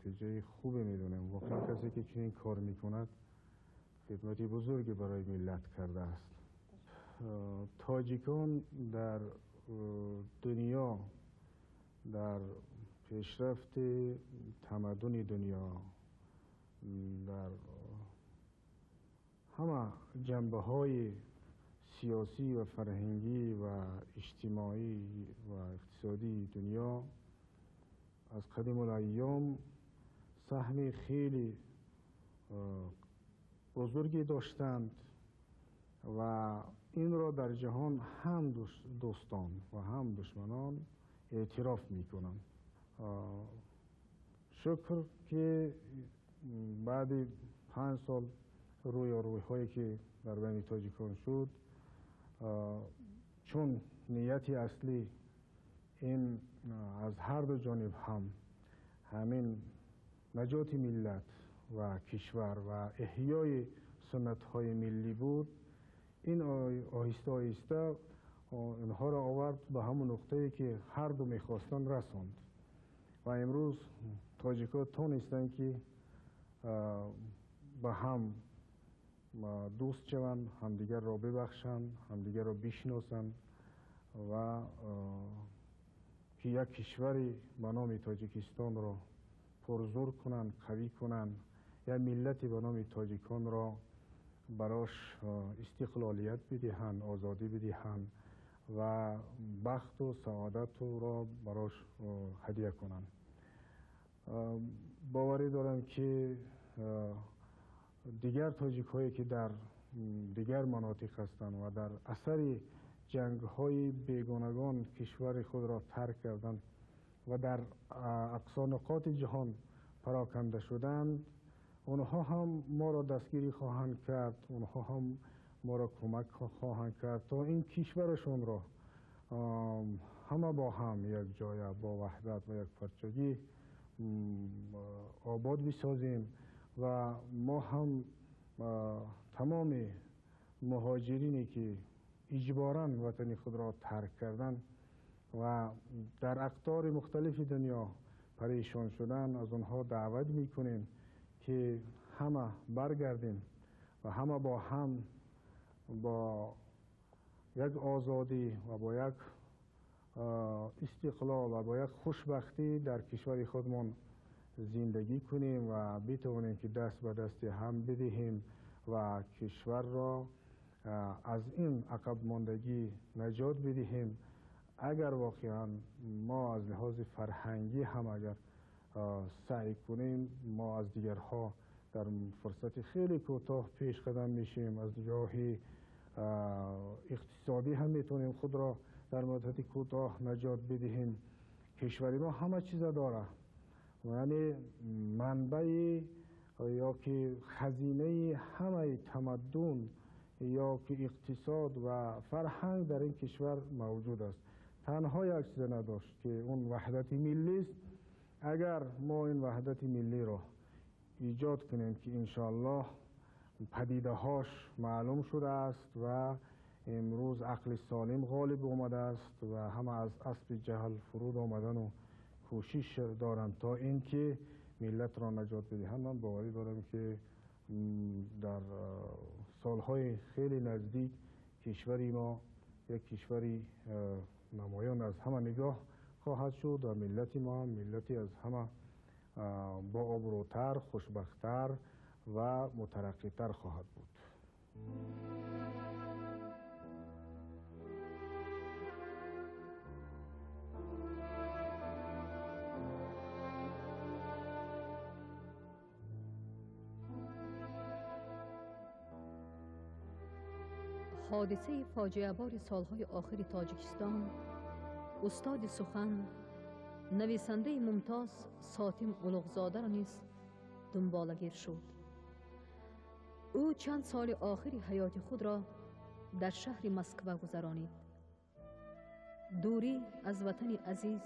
натиҷаи хубе медонем. Воқеан касе ки чунин кор мекунад, хидмати бузурге барои миллат кардааст. Тоҷикон дар дунё, дар пешрафти тамаддуни дунё, дар ҳама ҷанбаҳои сиёсӣ ва фарҳангӣ ва иҷтимоӣ ва иқтисодии дунё аз қадимулайём саҳми хеле бузурге доштанд ва инро дар ҷаҳон ҳам дӯстон ва ҳам душманон эътироф мекунанд. Шукр ки баъди 5 сол рӯёрӯйҳое ки дар байни тоҷикон шуд, чун нияти аслӣ ин аз ҳар ду ҷониб ҳам ҳамин наҷоти миллат ва кишвар ва эҳёи суннатҳои миллӣ буд, ин оҳиста оҳиста инҳоро овард ба ҳамон нуқтае ки ҳар ду мехостанд расонд. Ва имрӯз тоҷикҳо тонистанд ки ба ҳам дӯст шаванд, ҳамдигарро бибахшанд, ҳамдигарро бишносанд ва ки як кишваре ба номи Тоҷикистонро пурзур кунанд, қавӣ кунанд, як миллате ба номи тоҷиконро барош истиқлолият бидиҳанд, озодӣ бидиҳанд ва бахту саодатро барош ҳадия кунанд. Боварӣ дорам ки дигар тоҷикҳое ки дар дигар манотиқ ҳастанд ва дар асари ҷангҳои бегонагон кишвари худро тарк карданд ва дар ақсо нуқоти ҷаҳон пароканда шуданд, онҳо ҳам моро дастгирӣ хоҳанд кард, онҳо ҳам моро кӯмак хоҳанд кард то ин кишварашонро ҳама бо ҳам як ҷоя бо ваҳдат ва якпарчагӣ обод бисозем ва мо ҳам тамоми муҳоҷирине ки иҷборан ватани худро тарк карданд ва дар ақтори мухталифи дунё парешон шуданд, аз онҳо даъват мекунем ки ҳама баргардем ва ҳама бо ҳам бо як озодӣ ва бо як истиқлол ва бо як хушбахтӣ дар кишвари худмон зиндагӣ кунем ва битавонем ки даст ба дасти ҳам бидиҳем ва кишварро аз ин ақабмондагӣ наҷот бидиҳем. Агар воқеан мо аз лиҳози фарҳангӣ ҳам агар саъй кунем, мо аз дигарҳо дар фурсати хеле кӯтоҳ пеш қадам мешавем. Аз нигоҳи иқтисодӣ ҳам метавонем худро дар муддати кӯтоҳ наҷот бидиҳем. Кишвари мо ҳама чиза дорад, яъне манбаи ё ки хазинаи ҳамаи тамаддун ё ки иқтисод ва фарҳанг дар ин кишвар мавҷуд аст. Танҳо як чиза надошт ки он ваҳдати миллист. Агар мо ин ваҳдати миллиро ایجاد کنیم که انشالله پدیده هاش معلوم شده است و امروز عقل سالم غالب آمده است و همه از اسب جهل فرود آمدن و کوشش دارند تا اینکه ملت را نجات بدهند. من باوری دارم که در سالهای خیلی نزدیک کشوری ما یک کشوری نمایان از همه نگاه خواهد شد و ملت ما ملتی از همه با آبروتر، خوشبختتر و مترقیتر خواهد بود. ҳодисаи фоҷиабори солҳои охири Тоҷикистон, устоди сухан, нависандаи мумтоз Сотим Улуғзодаро низ дунболагир шуд. Ӯ чанд соли охири ҳаёти худро дар шаҳри Москва гузаронид. Дурӣ аз ватани азиз,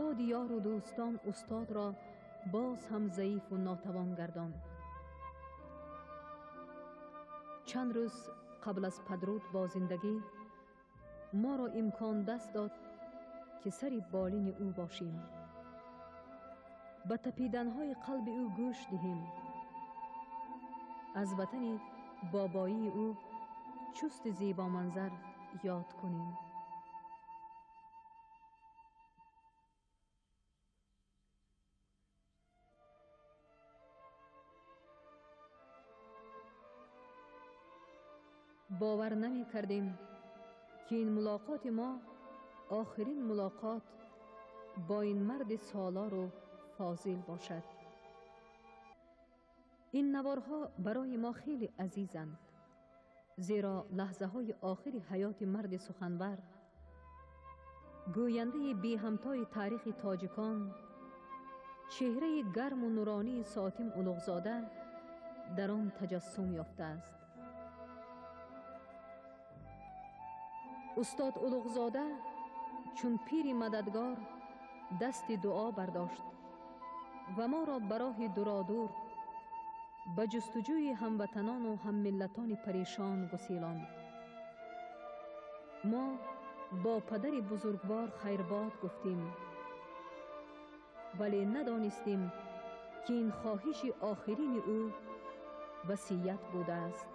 ёди ёру дӯстон устодро боз ҳам заифу нотавон гардонд. Чанд рӯз қабл аз падруд бо зиндагӣ моро имкон даст дод ки сари болини ӯ бошем. Ба тапиданҳои қалби ӯ гӯш диҳем, аз ватани бобоии ӯ чусти зебоманзар ёд кунем. Бовар намекардем, ки ин мулоқоти мо охирин мулоқот бо ин марди солору фозил бошад. Ин наворҳо барои мо хеле азизанд, зеро лаҳзаҳои охири ҳаёти марди суханвар, гӯяндаи беҳамтои таърихи тоҷикон, чеҳраи гарму нуронии Сотим Улуғзода дар он таҷассум ёфтааст. Устод Улуғзода чун пири мададгор дасти дуо бардошт ва моро ба роҳи дуродур ба ҷустуҷӯи ҳамватанону ҳаммиллатони парешон гусилонд. Мо бо падари бузургвор хайрбод гуфтем, вале надонистем, ки ин хоҳиши охирини ӯ васият будааст.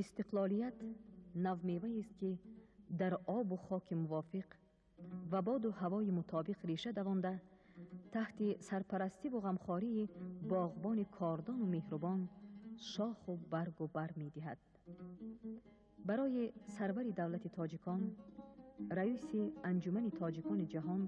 Истиқлолият навмеваест, ки дар обу хоки мувофиқ ва боду ҳавои мутобиқ реша давонда, таҳти сарпарастиву ғамхории боғбони кордону меҳрубон шоху баргу бар медиҳад. Барои сарвари давлати тоҷикон, раиси Анҷумани тоҷикони ҷаҳон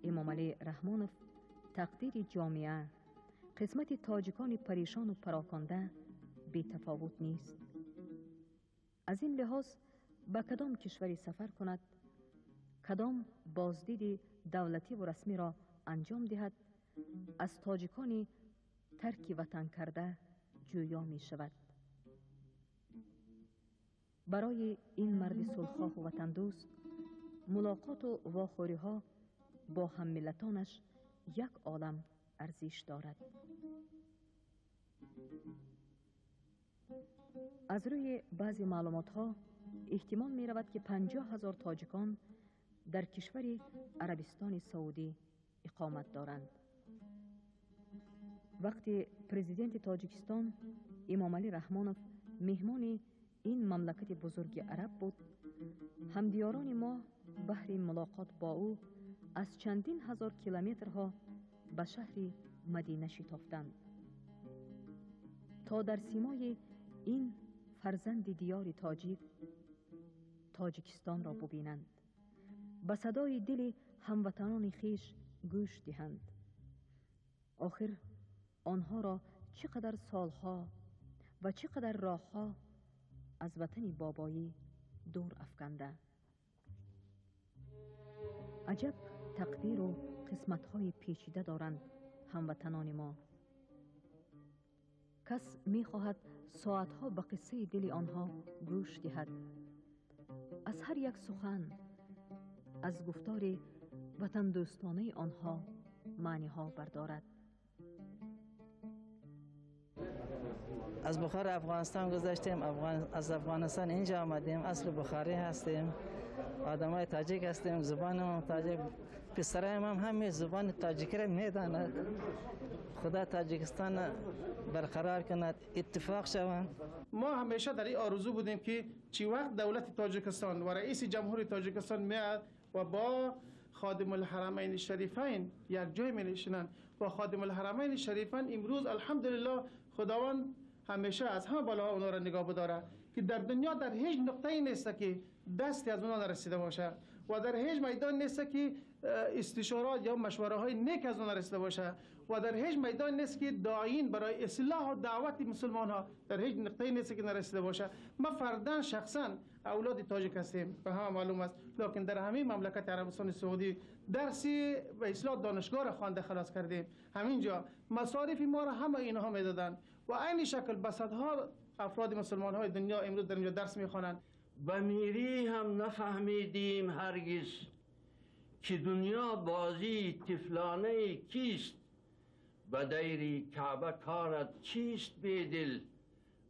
Эмомалӣ Раҳмонов тақдири ҷомеа, қисмати тоҷикони парешону пароконда бетафовут нест. Аз ин лиҳоз ба кадом кишваре сафар кунад, кадом боздиди давлативу расмиро анҷом диҳад, аз тоҷикони тарки ватан карда ҷӯё мешавад. Барои ин марди сулҳхоҳу ватандӯст мулоқоту вохӯриҳо бо ҳаммиллатонаш як олам арзиш дорад. Аз рӯи баъзе маълумотҳо эҳтимол меравад, ки 50 000 тоҷикон дар кишвари Арабистони Саудӣ иқомат доранд. Вақте президенти Тоҷикистон Эмомалӣ Раҳмонов меҳмони ин мамлакати бузурги араб буд, ҳамдиёрони мо баҳри мулоқот бо ӯ аз чандин ҳазор километрҳо ба шаҳри Мадина шитофтанд, то дар симои ин фарзанди диёри тоҷик Тоҷикистонро бубинанд, ба садои дили ҳамватанони хеш гӯш диҳанд. Охир онҳоро чӣ қадар солҳо ва чӣ қадар роҳҳо аз ватани бобоӣ дур афканда. Аҷаб тақдиру қисматҳои печида доранд ҳамватанони мо. Кас мехоҳад соатҳо ба қиссаи дили онҳо гӯш диҳад, аз ҳар як сухан, аз гуфтори ватандӯстонаи онҳо маъниҳо бардорад. از بخار افغانستان گذشتیم، از افغانستان اینجا آمدیم. اصل بخاری هستیم، آدمای تاجیک هستیم، زبان ما تاجیک، پسرای ما هم زبان تاجیکی را میداند. خدا تاجیکستان برقرار کند، اتفاق شوند. ما همیشه در این آرزو بودیم که چی وقت دولت تاجیکستان و رئیس جمهور تاجیکستان میاد و با خادم الحرمین شریفین یک جای می نشینند و خادم الحرمین شریفین امروز الحمدلله خداوند همیشه از همه بالاها اونا را نگاه بداره که در دنیا در هیچ نقطه‌ای نیست که دستی از اونا نرسیده باشه و در هیچ میدان نیست که استشارات یا مشوره های نیک از اونا رسیده باشه و در هیچ میدان نیست که داعین برای اصلاح و دعوت مسلمان ها در هیچ نقطه‌ای نیست که نرسیده باشه. ما فرداً شخصا اولاد تاجیک هستیم، به همه معلوم است، لکن در همه مملکت عربستان سعودی درسی به اصلاح دانشگاه را خوانده خلاص کردیم. همینجا مصارف ما را همه اینها میدادند و عین شکل به صدها افراد مسلمان های دنیا امروز در اینجا درس میخوانند. به میری هم نفهمیدیم هرگز که دنیا بازی طفلانه کیست، به دیری کعبه کارت چیست بی دل،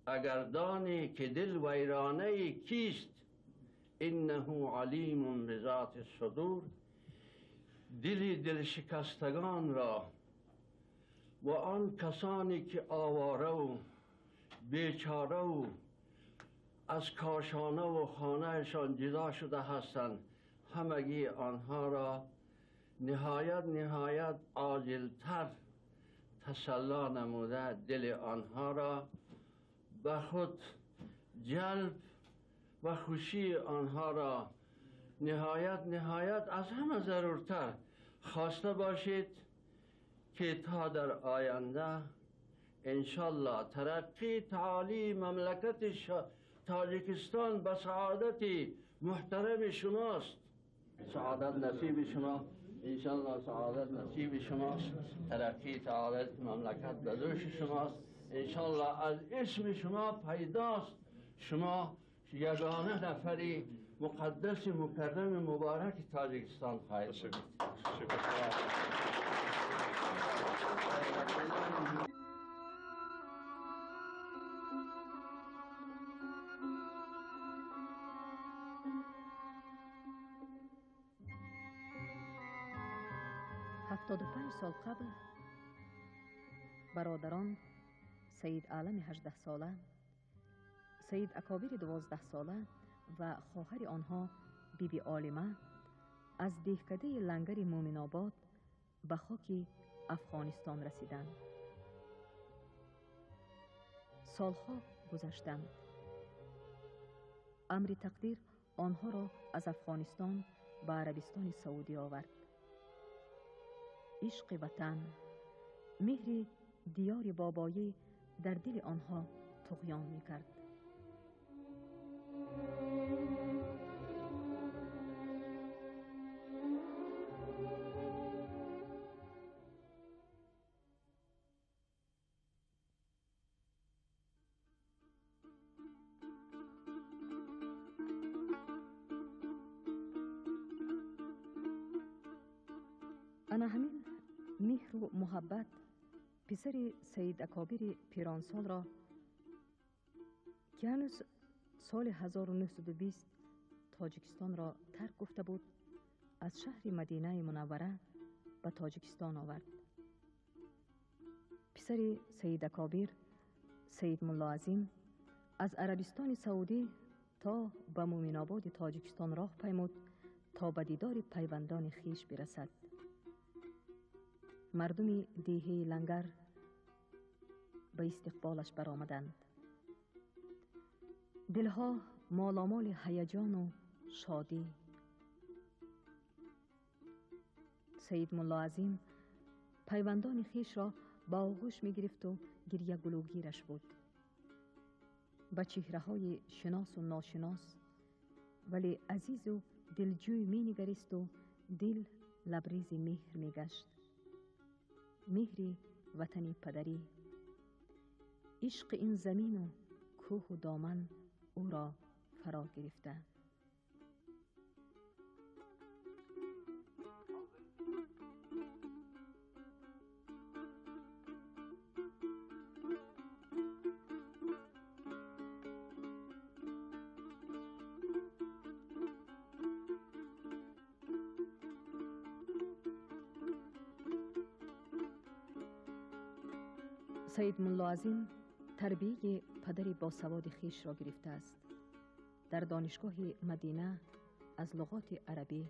اگر دانی که دل ویرانه کیست. انه علیم بذات الصدور. دل دل شکستگان را و آن کسانی که آواره و بیچاره و از کاشانه و خانهشان جدا شده هستند، همگی آنها را نهایت نهایت عاجلتر تسلا نموده دل آنها را به خود جلب و خوشی آنها را نهایت نهایت از همه ضرورتر خواسته باشید که تا در آینده انشالله ترقی تعالی مملکت تاجیکستان به سعادت محترم شماست. سعادت نصیب شما انشالله، سعادت نصیب شماست، ترقی تعالی مملکت به دوش شماست انشالله. از اسم شما پیداست شما یگانه نفری مقدس مکرم مبارک تاجیکستان خواهید بود. 75 сол қабл бародарон Саид Алами 18 сола, Саид Акобири 12 сола ва хоҳари онҳо Биби Олима аз деҳкадаи Лангари Мӯминобод ба хоки Афғонистон расиданд. Солҳо гузаштанд. Амри тақдир онҳоро аз Афғонистон ба Арабистони Саудӣ овард. Ишқи ватан, меҳри диёри бобоӣ дар дили онҳо туғён мекард. Ана ҳамин меҳру муҳаббат писари Саид Акобири пиронсолро, ки ҳанӯз соли 1920 Тоҷикистонро тарк гуфта буд, аз шаҳри Мадинаи Мунаввара ба Тоҷикистон овард. Писари Саид Акобир, Саид Муллоазим, аз Арабистони Саудӣ то ба Мӯминободи Тоҷикистон роҳ паймуд то ба дидори пайвандони хиш бирасад. Мардуми деҳаи Лангар ба истиқболаш баромаданд. Дилҳо моломоли ҳаяҷону шодӣ. Саид Муллоазим пайвандони хишро ба оғӯш мегирифту гирягулугираш буд. Ба чеҳраҳои шиносу ношинос, вале азизу дилҷӯй менигаристу дил лабрези меҳр мегашт. Меҳри ватани падарӣ, ишқи ин замину кӯҳу доман ӯро фаро гирифта. Саид Мулло Азим тарбияи падари босаводи хешро гирифтааст. Дар донишгоҳи Мадина аз луғоти арабӣ